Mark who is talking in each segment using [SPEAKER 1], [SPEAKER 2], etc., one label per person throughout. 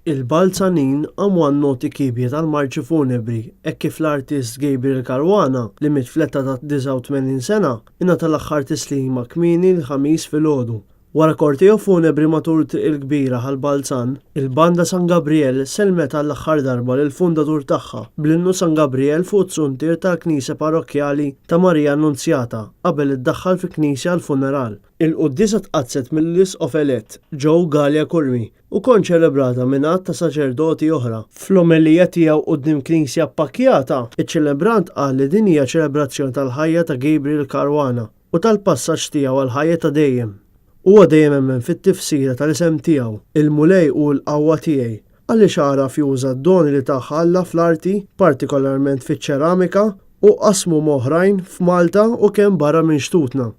[SPEAKER 1] Il-Balzanin qamu għan-noti kiebja tal-marċi funebri hekk kif l-artist Gabriel Caruana, li miet fl-età ta' 89 sena, ingħata l-aħħar tislima kmieni l-Ħamis filgħodu. Wara korteo funebri matul Triq il-Kbira Ħal Balzan, il-Banda San Gabriel sellmet għall-aħħar darba lill-fundatur tagħha bl-innu San Gabriel fuq it-zuntier tal-Knisja Parrokkjali ta' Marija Annunzjata qabel iddaħħal fi knisja għall-funeral. Il-quddiesa tqaddset mill-Isqof elett Joe Galea Curmi u konċelebrata minn għadd ta' saċerdoti oħra. Fl-omelija tiegħu quddiem knisja ppakkjata, iċ-ċelebrant qal li din hija ċelebrazzjoni tal-ħajja ta' Gabriel Caruana u tal-passaġġ tiegħu għall-ħajja ta' dejjem. Huwa dejjem emmen fit-tifsira tal-isem tiegħu, Il-Mulej hu l-qawwa tiegħi, għaliex għaraf juża d-doni li tah Alla fl-arti, partikolarment fiċ-ċeramika, u qasmu m'oħrajn f'Malta u kemm barra minn xtutna.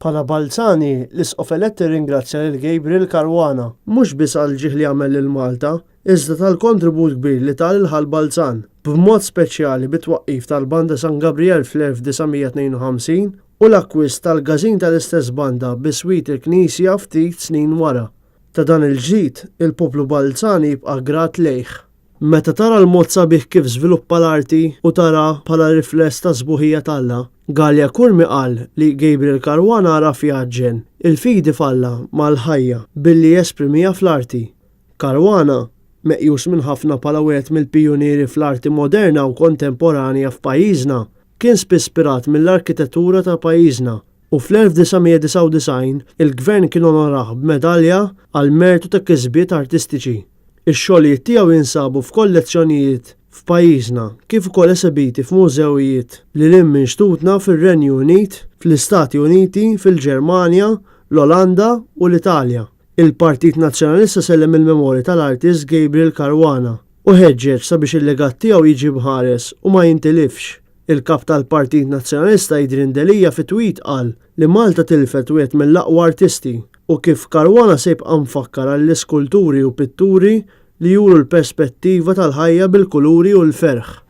[SPEAKER 1] Bħala Balzani, l-Isqof elett irringrazzja lil Gabriel Caruana, mhux biss għall-ġieħ li għamel lil Malta, iżda tal-kontribut kbir li ta lil Ħal Balzan, b'mod speċjali bit-twaqqif tal-Banda San Gabriel fl-1952 u l-akkwist tal-każin tal-istess banda biswit il-knisja ftit snin wara. Ta' dan il-ġid, il-poplu Balzani jibqa' grat lejh. Meta tara l-mod sabiħ kif żviluppa l-arti u tara bħala rifless tas-sbuħija t'Alla, Galea Curmi qal li Gabriel Caruana għaraf jgħaġġen il-fidi f'Alla mal-ħajja billi jesprimiha fl-arti. Caruana, meqjus minn ħafna bħala wieħed mill-pijunieri fl-arti moderna u kontemporanja f'pajjiżna, kien spiss spirat mill-arkitettura ta' pajjiżna u fl-1999 il-Gvern kien onorah b'medalja għall-mertu ta' kisbiet artistiċi. Ix-xogħlijiet tiegħu jinsabu f'kollezzjonijiet f'pajjiżna kif ukoll esebiti f'mużewijiet lil hinn minn xtutna fir-Renju Unit, fl-Istati Uniti, fil-Ġermanja, l-Olanda u l-Italja. Il-Partit Nazzjonalista sellem il-memorja tal-artist Gabriel Caruana u ħeġġeġ sabiex il-legat tiegħu jiġi mħares u ma jintilifx. Il-Kap tal-Partit Nazzjonalista Adrian Delia fi tweet qal li Malta tilfet wieħed mill-aqwa artisti u kif Caruana se jibqa' mfakkar għall-iskulturi u pitturi li juru l-perspettiva tal-ħajja bil-kuluri u l-ferħ.